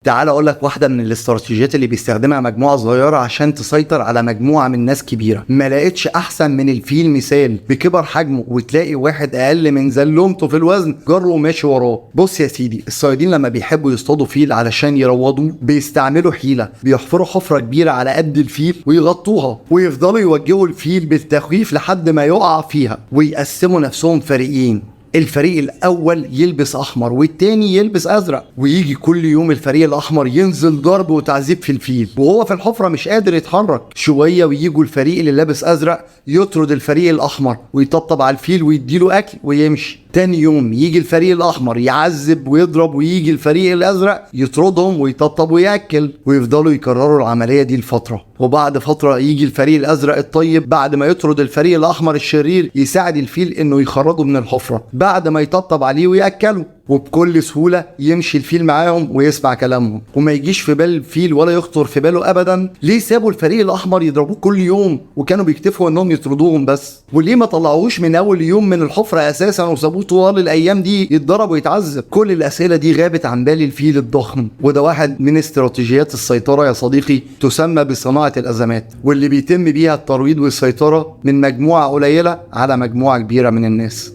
تعال اقول لك واحدة من الاستراتيجيات اللي بيستخدمها مجموعة صغيرة عشان تسيطر على مجموعة من ناس كبيرة. ما لقيتش احسن من الفيل مثال بكبر حجمه، وتلاقي واحد اقل من زلومته في الوزن جره وماشي وراه. بص يا سيدي، الصيادين لما بيحبوا يصطادوا فيل علشان يروضوه بيستعملوا حيله، بيحفروا حفره كبيرة على قد الفيل ويغطوها، ويفضلوا يوجهوا الفيل بالتخويف لحد ما يقع فيها، ويقسموا نفسهم فريقين. الفريق الاول يلبس احمر والتاني يلبس ازرق، ويجي كل يوم الفريق الاحمر ينزل ضرب وتعذيب في الفيل وهو في الحفرة مش قادر يتحرك. شوية ويجوا الفريق اللي لابس ازرق يطرد الفريق الاحمر ويطبطب على الفيل ويديله اكل ويمشي. تاني يوم يجي الفريق الاحمر يعذب ويضرب، ويجي الفريق الازرق يطردهم ويطبطب وياكل، ويفضلوا يكرروا العملية دي لفترة. وبعد فترة يجي الفريق الازرق الطيب بعد ما يطرد الفريق الاحمر الشرير يساعد الفيل انه يخرجه من الحفرة بعد ما يطبطب عليه وياكله، وبكل سهولة يمشي الفيل معاهم ويسمع كلامهم، وما يجيش في بال الفيل ولا يخطر في باله ابدا ليه سابوا الفريق الاحمر يضربوه كل يوم وكانوا بيكتفوا انهم يطردوهم بس، وليه ما طلعوهوش من اول يوم من الحفرة اساسا وسابوه طوال الايام دي يتضرب ويتعذب. كل الاسئلة دي غابت عن بال الفيل الضخم، وده واحد من استراتيجيات السيطرة يا صديقي، تسمى بصناعة الازمات، واللي بيتم بيها الترويض والسيطرة من مجموعة قليله على مجموعة كبيرة من الناس.